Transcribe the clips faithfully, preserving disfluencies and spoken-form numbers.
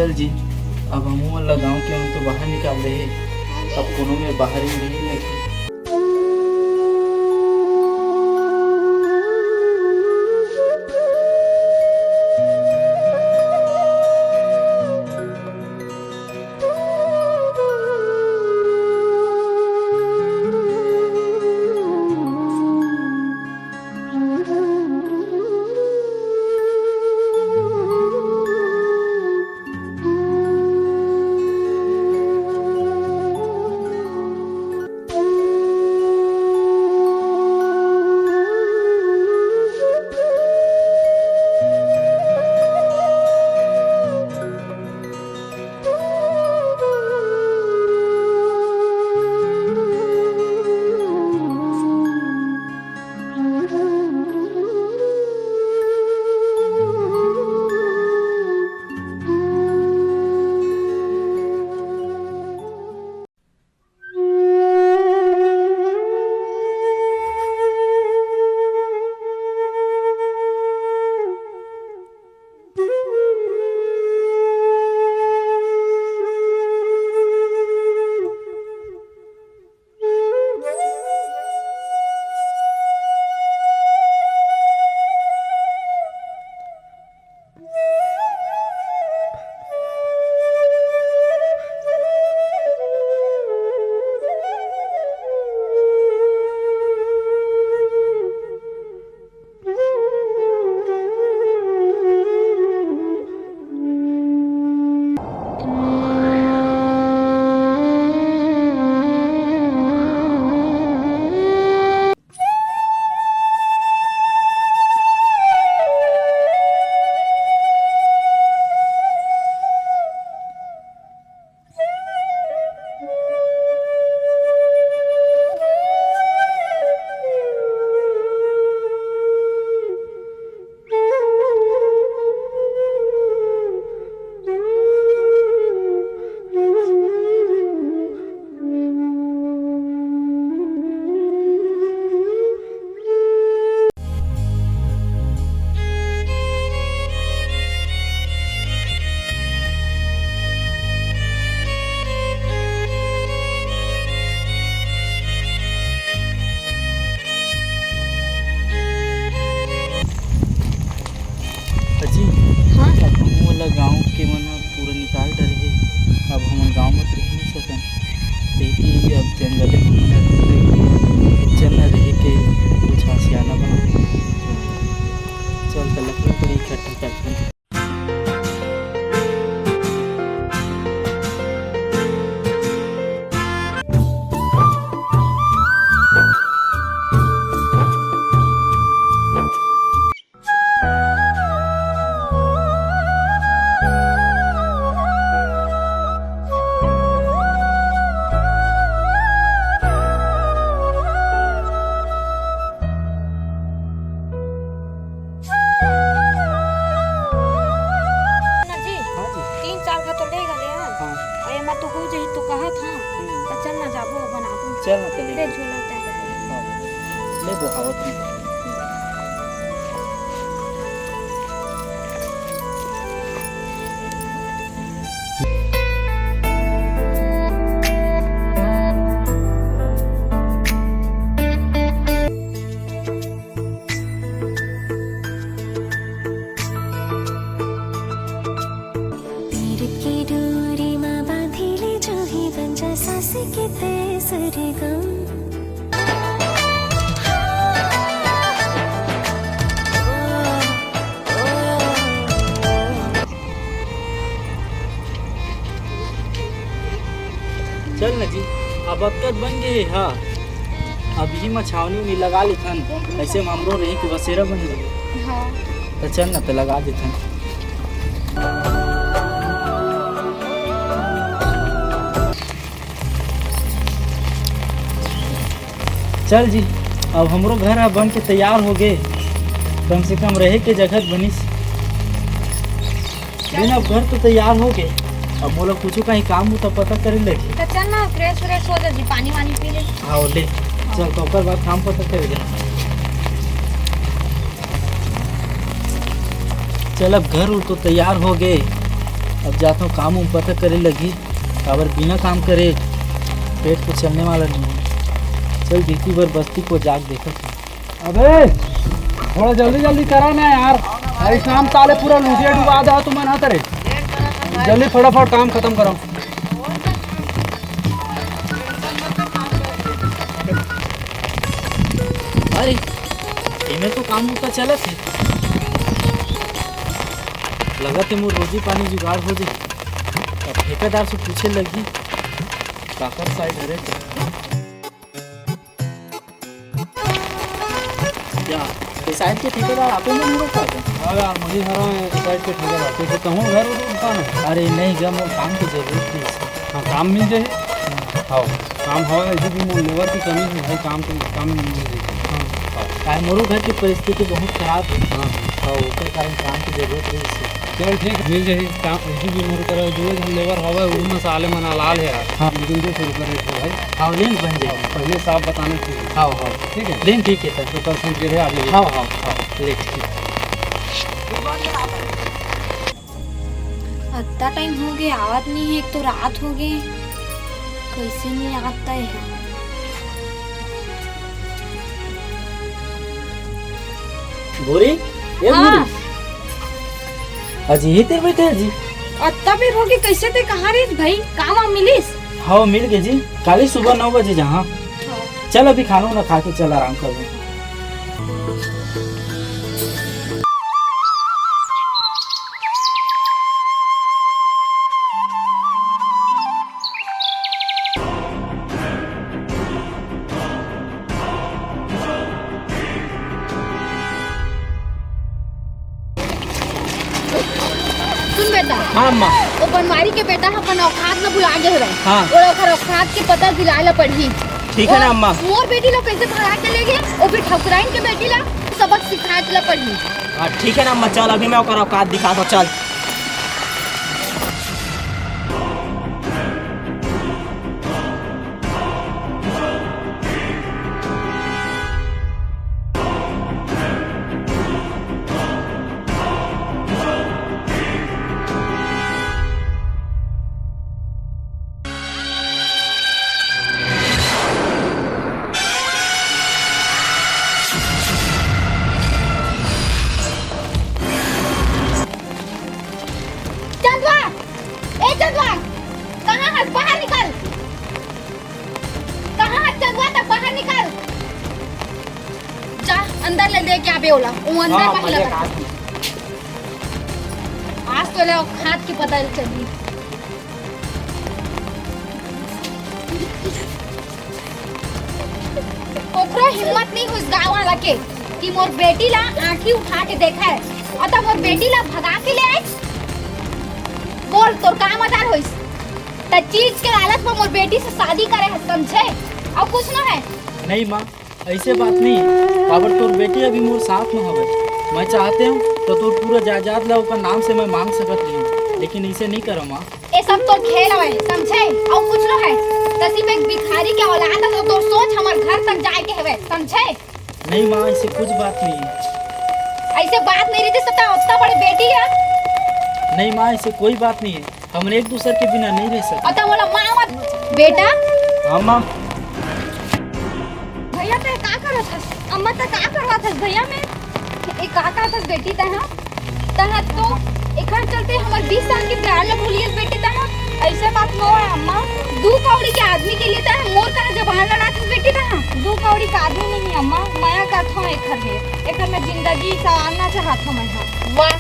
चल जी, अब हमू मन ला गाँव के मन तो बाहर निकाल दे हे। अब कोनो में बाहर ही नहीं रही। अजी, हाँ? अब हमन ला गाँव के मन ह पूरा निकाल डरे हे। अब हमन गाँव में रह नहीं सकन। देखी, अब जंगले में ही न रहे, चल न रहे के कुछ आशियाना बना। चल, त लकड़ी उकड़ी इकट्ठा करथन। ना जी, हाँ जी। तीन चार का तो ले गले यार। हाँ। अरे मैं तो हो जाही तो कहा था। हम्म। तो चल ना जाबो, बनाबो। चल ना चले। ले झोला तय कर। हाँ। ले वो आवत हूँ। पीर के डोरी मा बांधी ले जो ही बन जा सास के तय सरगम। चल न जी, अब अतका बन गे हे, हाँ। अब इही म छावनी उनी लगा लेथन, अइसे म हमरो रही के बसेरा बन जाही। हाँ। त चल न, त लगा देथन। चल जी, अब हमरो घर ह बन के तैयार हो गे, कम से कम रहे के जगह त बनिस। लेकिन अब घर तो तैयार हो गे, अब मोला कुछू कहीं काम हो तो पता करे लगी। तो चल ना, फ्रेश व्रेश हो जा जी, पानी वानी पी ले। हाँ, ले। चल, तो ओकर बाद काम पता करे जा। चल, अब घर उर तो तैयार हो गे, अब जात हूँ, काम उम पता करे लगी, काबर बिना काम करे पेट तो चलने वाला नहीं है। चल, बीती बर बस्ती को जाग देखत हूँ। अबे, थोड़ा जल्दी जल्दी करा ना यार, अरे शाम ताले पूरा लुटिया डुबा दे तुमन हा तरे। जल्दी फटाफट काम खत्म करो। अरे, एमे तो काम बुता चलत हे। लगत हे मोर रोजी पानी जुगाड़ हो जाही। अब ठेकेदार से पूछे लगही, काकर साइड हरे तो। क्या? ये साइड के ठेकेदार आपे मन हरो का? हाँ यार, मही हरो ये साइड के ठेकेदार। तो कहूँ घर उधर दुकान है? अरे नहीं गा, मोर काम के जरूरत हे। हाँ, काम मिल जाही। हाँ, काम हवा, ऐसे भी मोर लेबर की कमी है भाई, काम के काम मिल जाही। हाँ। हाँ। काहे मोरो घर की परिस्थिति बहुत खराब है। हाँ। हाँ, ओकर कारण काम की जरूरत रहिस हे। चल ठीक, मिल जाही काम, ऐसे भी मोर करा दुए झन लेबर हवे, वो मसाले मना लाल है यार। हाँ। लेकिन दो सौ रुपये रेट है भाई। हाँ, लेन बन जाही। पहले साफ बताना चाहिए। हाँ, हाँ। ठीक है? लेन ठीक है सर। तो कल संग के आ जाइए। हाँ, हाँ, हाँ, ले ठीक। अत्ता टाइम हो गया, आवत नहीं है, एक तो रात हो गए, कैसे नहीं आता है। भूरी, ए हाँ। भूरी। अजी, ये तेरे बैठे अजी। अत्ता बेर हो गए, कैसे ते कहाँ रहिस भाई? काम वाम मिलिस? हाँ, मिल गए जी। काली सुबह नौ बजे जहाँ। हाँ। चल, अभी खाना वाना खा के चल, आराम कर ले। सुन बेटा, हाँ, अम्मा। वो बनवारी के बेटा ह अपन औकात ल भुला गे हवय। हाँ। वो ओकर औकात के पता दिलाए ल पड़ही। ठीक है ना, अम्मा? मोर बेटी ल कैसे भगा के ले गे, वो भी ठकुराइन के बेटी ल सबक सिखाए ल पड़ही। हाँ, ठीक है ना, अम्मा, चल, अभी मैं ओकर औकात दिखाता हूँ, चल। चंदवा, ए चंदवा, कहाँ हस? बाहर निकल। कहाँ हस चंदवा? तक बाहर निकल। जा, अंदर ले लेके आबे ओला। वो अंदर हाँ, पहिला भैया, तक। आज तो ले औकात के पता चली। ओकरो हिम्मत नहीं होइस गाँव वाला के कि मोर बेटी ला आँखी उठा के देखय, अउ त मोर बेटी ला भगा के ले आइस। बोल, तोर का मजाल होइस? त चीज के लालच में मोर बेटी से शादी करे हस, समझे? अउ कुछ न है। नहीं माँ, ऐसे बात नहीं है, काबर तोर बेटी अभी मोर साथ में हवय। मैं चाहते हूँ तो तोर पूरा जायदाद ला ओकर नाम से मैं मांग सकत रही हूँ, लेकिन ऐसे नहीं करो माँ। ये सब तो खेल हवय, समझे? अउ कुछ नो है, त सिर्फ एक भिखारी के औलाद है, तो तोर सोच हमर घर तक जाए के हवय, समझे? नहीं माँ, ऐसे कुछ बात नहीं है। ऐसे बात नहीं रहती, सब तो उतना बड़े बेटी है। नहीं माँ, ऐसे कोई बात नहीं है, हम एक दूसर के बिना नहीं रह सकते। अउ त मोला माँ मत, बेटा। हाँ माँ। भैया, ते का करत हस? अम्मा, ते का करत हस भैया में? ए, का करत हस बेटी, ते हा? तहत तो एकर चलते हमर बीस साल के प्यार ल भूलियस बेटी तहत। ऐसे बात नो है अम्मा, दू कौड़ी के आदमी के लिए तहत मोर करा जबान लड़ाथस बेटी तहत। दू कौड़ी के आदमी नहीं अम्मा, मया करथों एकर में, एकर में जिंदगी संवारना चाहथों मैं हा। वाह,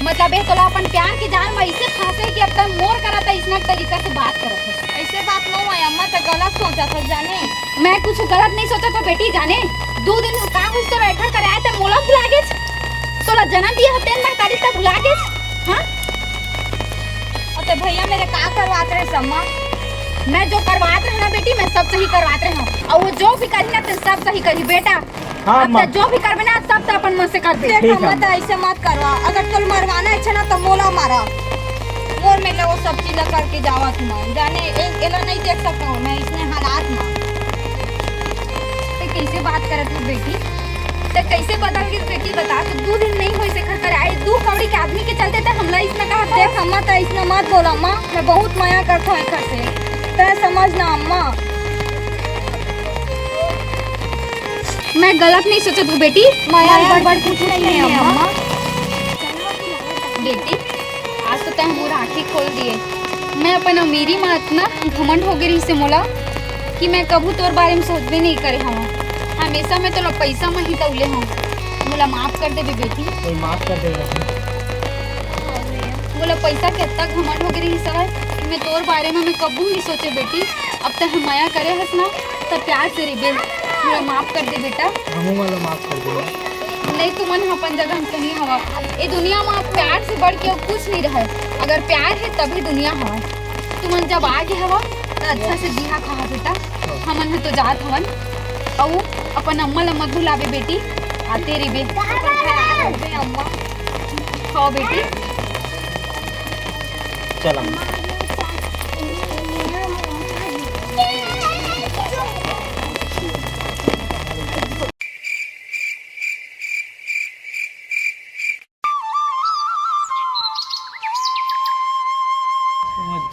मतलब ए तोला अपन प्यार के जाल में ऐसे फंसे कि अब तक मोर करा त इसना तरीका से बात करत है। ऐसे बात नो है अम्मा, त गलत सोचत हो जाने। मैं कुछ गलत नहीं सोचत हो बेटी, जाने दू दिन का कुछ तो बैठा करे आए त मोला भुला गेस। तोला जन्म दिए हो तेन महतारी त भुला गेस। हाँ, अते भैया मेरे का करवात रहे सम्मा? मैं जो करवात रहे ना बेटी, मैं सब सही करवात रहे हूँ, और वो जो भी करी ना ते सब सही करी बेटा। हाँ, अब अम्मा। ते जो भी करबे ना, सब ते अपन मन से करबे। देख ठीक है, अम्मा, अम्मा। ते ऐसे मत करवा। अगर तोल मरवाना है ना, तो मोला मारा। मोर में ले वो सब चीज करके जावा तुम। जाने, ए-, एला नहीं देख सकता हूँ मैं इसने हालात में। ते कैसे बात करत है बेटी? ते कैसे बदल गिस बेटी, बता। तो दू दिन नहीं होइस एखर करे आए, दू कौड़ी के आदमी के चलते ते हमला इसना कहा। देख अम्मा, ते इसना मत बोल अम्मा, मैं बहुत मया करथव एखर से, ते समझ ना अम्मा। मैं गलत नहीं सोचत हूँ बेटी, मया मया बड़ कुछ नहीं है अम्मा। बेटी, आज तो तैं मोर आँखी खोल दिए। मैं अपन अमीरी म अतना घमंड हो गे रहिस हे मोला कि मैं कभू तोर बारे में सोचबे नहीं करे हवं। हमेशा मैं तोला पैसा म ही तौले हवं। मोला माफ कर देबे बेटी। कोई माफ कर देगा। मोला पैसा के अतना घमंड हो गे रहिस हवय कि मैं तोर बारे में मैं कभू नहीं सोचे बेटी। अब तैं मया करे हस ना, त प्यार से रहिबे। मोला माफ कर दे बेटा। हमू मन ला माफ कर दे। नहीं, तुमन ह अपन जगह सही हवा। ए दुनिया म प्यार से बढ़ के अउ कुछ नहीं रहय। अगर प्यार हे तभी दुनिया हवा। तुमन जब आ गे हवा त अच्छा से जिहा खाहा बेटा। हमन ह तो जात हवन। अउ अपन अम्मा ला मत भुलाबे बेटी, आते रहिबे। अपन ख्याल रखबे अम्मा। खाओ बेटी। चल अम्मा।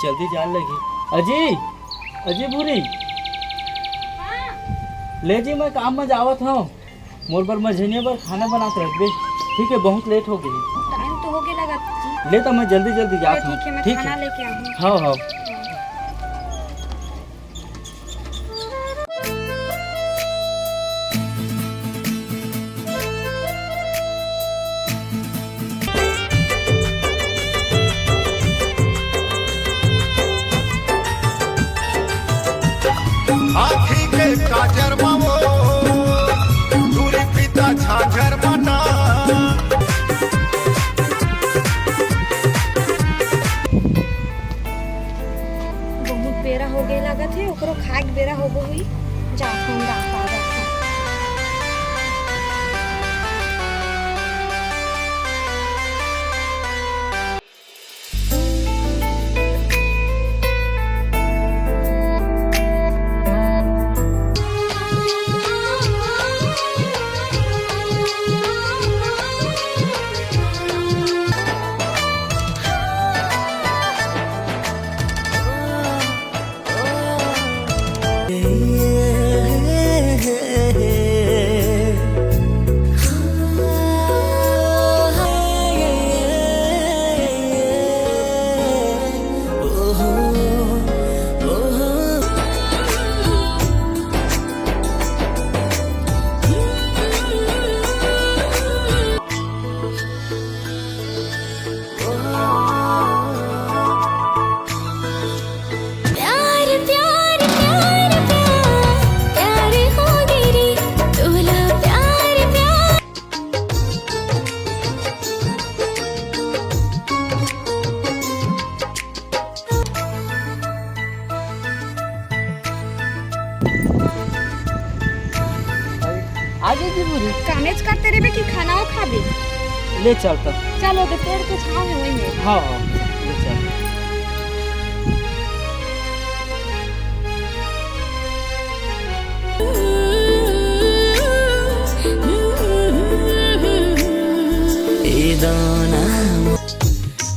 जल्दी जान लगी। अजी, अजी भूरी। ले जी, मैं काम में जावत हूँ। मोर बर मझनिया बर खाना बना के रख दे। ठीक है, बहुत लेट हो गई। टाइम तो हो गया लगा जी। ले तो मैं जल्दी जल्दी जात हूँ। ठीक है, मैं ठीक खाना है। लेके आऊँ। हाँ, हाँ। आँखी के काजर मा वो दूरी पीता झांझर मना। बहुत बेरा हो गए लागत हे, ओकरो खाए के बेरा हो गए हुई। जात हूँ, रात आ जात हूँ। प्यार प्यार प्यार प्यार प्यार हो गे रे, तोला प्यार प्यार। आगे की पूरी। कामेच करते रहिबे कि खानाओ खाबे? ले चल त। चल, ओदे पेड़ के छाँव में वही में। हाँ, हाँ, ले चल। ए दाना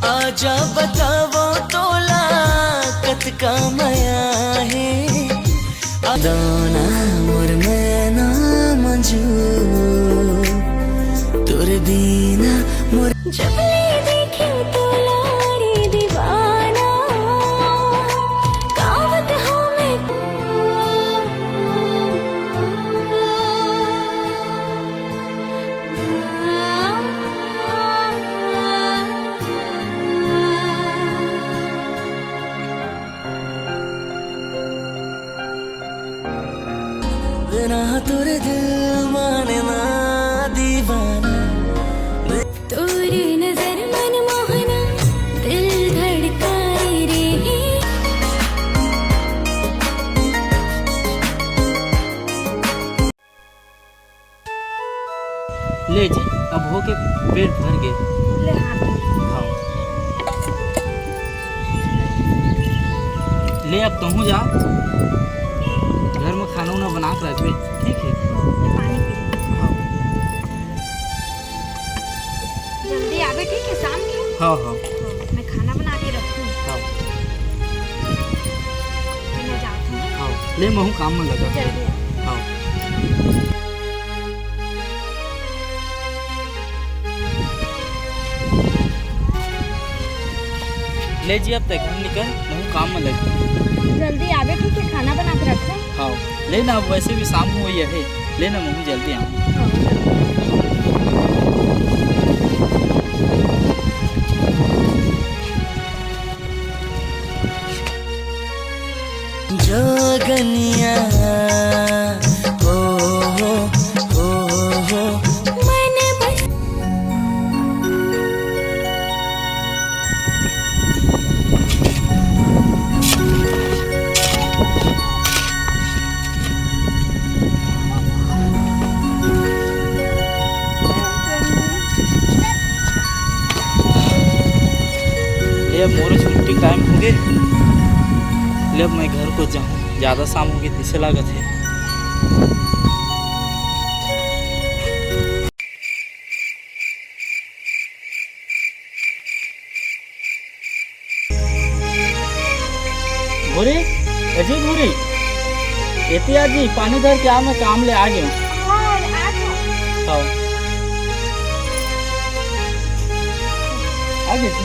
आजा बतावो तोला कतका मया हे। आ दाना मोर मैना मंजू, तोर बिना मोर जब ले देखे तोला रे दीवाना, कावत हो मैं। बिना तोर दिल माने ना दीवाना। तोर नजर मन मोहना, दिल धड़काए रे। ले जी, अब होके पेट भर गे। ले हाथ में। हाँ। ले अब तहूँ जा, घर में खाना उना बना के रखबे, ठीक है? हाँ, ले पानी पी ले। हाँ। ठीक है, शाम के। हाँ, हाँ। हाँ, मैं खाना बना के रखूँ। हाँ। फिर मैं जाती हूँ। हाँ, ले महूँ काम में लगा। जल्दी आ। हाँ। ले जी, अब तैं घर निकल, महूँ काम में लगी। जल्दी आबे, ठीक है, खाना बना के रखूँ। हाँ, ले ना, अब वैसे भी शाम हो गई है, ले ना, महूँ जल्दी आऊँ। हाँ, जल्दी। जोगनिया, ओ हो, ओ हो, मन बस। ले, अब मोरो छुट्टी टाइम हो गे। ले, अब मैं घर को जाऊँ, ज्यादा शाम हो गे, तइसे लागत हे। भूरी, ए जी भूरी, एती आ जी, पानी धर के आ, मैं काम ले आ गेंव। हाँ, आ जाओ। हाँ। आ गे जी।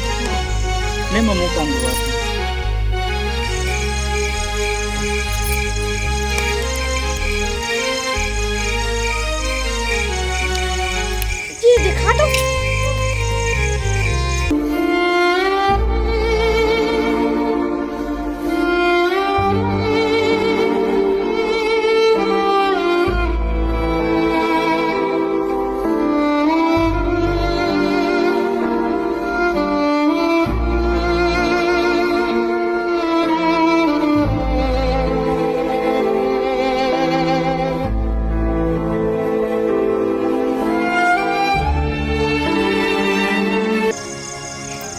ले, मैं मुँह काम धोवा। जी, दिखा दो।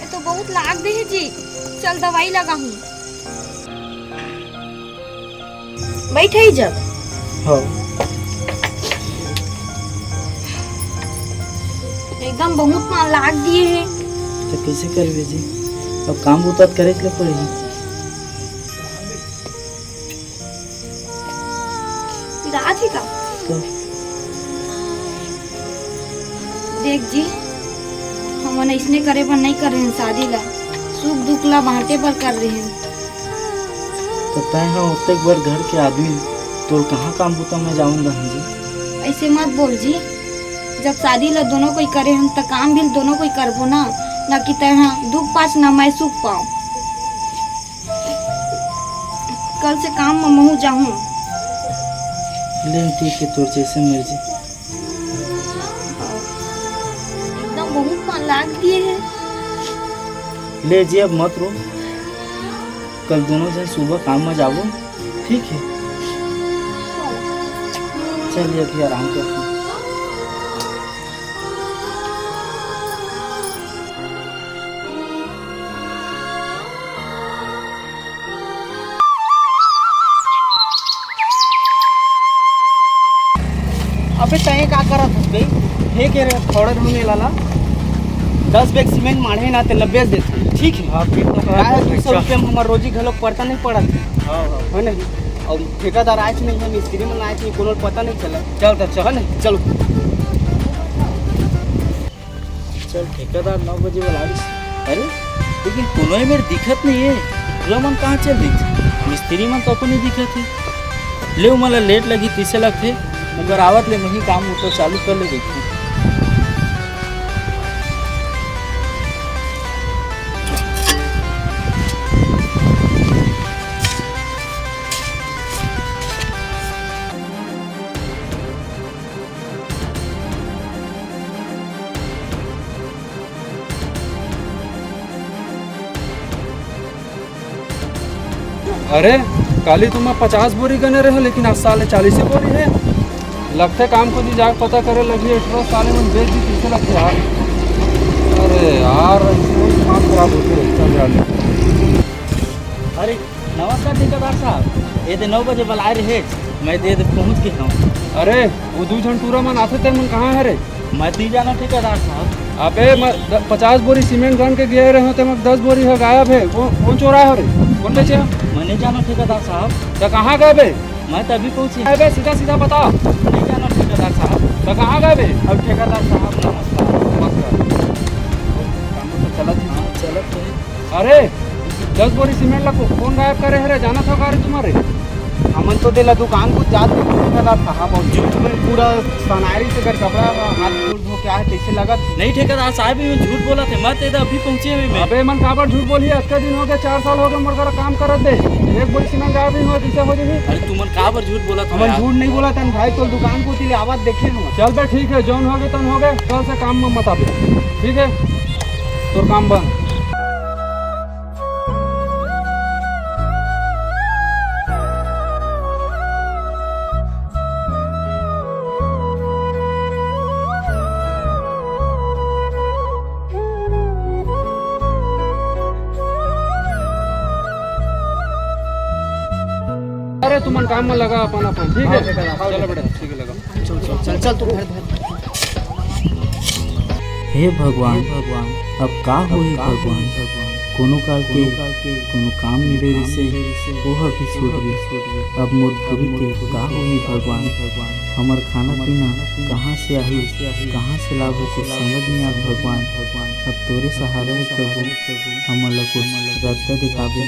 ये तो बहुत लाग दे हे जी, चल दवाई लगाहूँ। बैठे ही जब। हाँ। एकदम बहुत मान लाग दिए हे। तो कैसे करबे जी, अब काम बुता तो करे के पड़ही। राज ही का? तो देख जी, हमन अइसने करे बर नइ करे हन शादी ला, सुख दुख ला बांटे बर कर रहे हन। तो तैं ह ओतेक बड़ घर के आदमी, तोर कहाँ काम बुता में जावन दहन जी? ऐसे मत बोल जी, जब शादी ला दोनों कोई करे हन, त काम भी दोनों कोई करबो ना, ना कि तैं ह दुख पास ना मैं सुख पाऊं। कल से काम में महू जाहूं। ले ठीक है, तोर जैसे मर्जी। एकदम बहुत मन लाग दिए है। ले जी, अब मत रो, कल दोनों जन सुबह काम में जाबो, ठीक है? चलिए, अभी आराम करते हैं। अबे तय का करत हस बे? हे के रे, फोड़त हूँ एला ला। दस बैग सीमेंट माढ़े ना, तेला बेच देथे, ठीक है? हाँ, फिर तो कहा काहे दस बैग दू सौ रुपया में हमर रोजी घलोक पड़ता नहीं पड़त है। हाँ, हाँ। है ना? और ठेकेदार आज नहीं है, मिस्त्री मन आज नहीं, कोनो पता नहीं चला। चल तो चल। है ना? चलो। चल, ठेकेदार नौ बजे वाला आइस। अरे, लेकिन कोनो ही मेर दिखत नहीं है। टूरा मन कहाँ चल दिस? मिस्त्री मन तो अपन ही दिखत है। ले, उमन ला लेट लगही, तइसे लगथे। मगर आवत ले मही काम तो चालू कर ले देखहूँ। अरे, काली तो मैं पचास बोरी गने रहे, लेकिन आज साले चालीस बोरी है। लगथे काम को जी जाके पता करे लगी, एटरो साले मन बेच दी, पीछे लगथे यार। अरे यार, कोई दिमाग खराब होते रहता है यार। अरे, नमस्कार ठेकेदार साहब, ये दे नौ बजे बलाए रहे, मैं दे दे पहुँच के हूँ। अरे, वो दू झन टूरा मन आथे, ते मन कहाँ है रे? मैं ती जाना ठेकेदार साहब। अबे, मैं द-, पचास बोरी सीमेंट गन के गए रहे हो, ते मैं दस बोरी हो गायब है। कौन, कौन चोरा हो रे? कौन बेचे हो? मैं नहीं जाना ठेकेदार साहब। तो कहाँ गए बे? मैं तभी पहुँची। अबे, सीधा सीधा बता। नहीं जाना ठेकेदार साहब। तो कहाँ गए बे? अब ठेकेदार साहब, नमस्कार। नमस्कार। काम तो चलत ही। हाँ, चलत तो है। अरे, दस बोरी सीमेंट ला को-, कौन गायब करे है रे? जाना था का रे तुम्हारे? हमन तो देला दुकान को जात के ठेकेदार साहब, और झूठ में पूरा सनारी से कर कपड़ा हाथ धो के आए, कैसे लगत? नहीं ठेकेदार साहब, ये झूठ बोला थे, मैं तो अभी पहुँचे हुए मैं। अबे मन काबर झूठ बोली? अतका दिन हो गए, चार साल हो गए मोर घर काम करत दे, एक बोरी सीमेंट गायब नहीं हुआ, कैसे हो जाही? अरे तुमन काबर झूठ बोला था हमन यार? झूठ नहीं बोला था भाई, तोर दुकान को तिले आवाज देखे हम। चल बे ठीक है, जौन हो गए तौन हो गए, कल से काम में मत आबे, ठीक है? तोर काम बंद। अरे तुमन काम में लगा अपन अपन, ठीक है? हाँ, ठीक है, हाँ, चलो ठीक है। बेटा, ठीक है, लगा। चल, चल, चल, चल, तू घर, घर। हे भगवान, अब का होही भगवान? कोनो काल के कोनो काम मिले रिसे, ओह भी छूट गे। अब मोर भूरी के का होही भगवान? हमर खाना पीना कहाँ से आही, कहाँ से लाबो, कुछ समझ नहीं आत भगवान। अब तोरे सहारा है प्रभु, हमन ला कुछ रद्दा दिखाबे।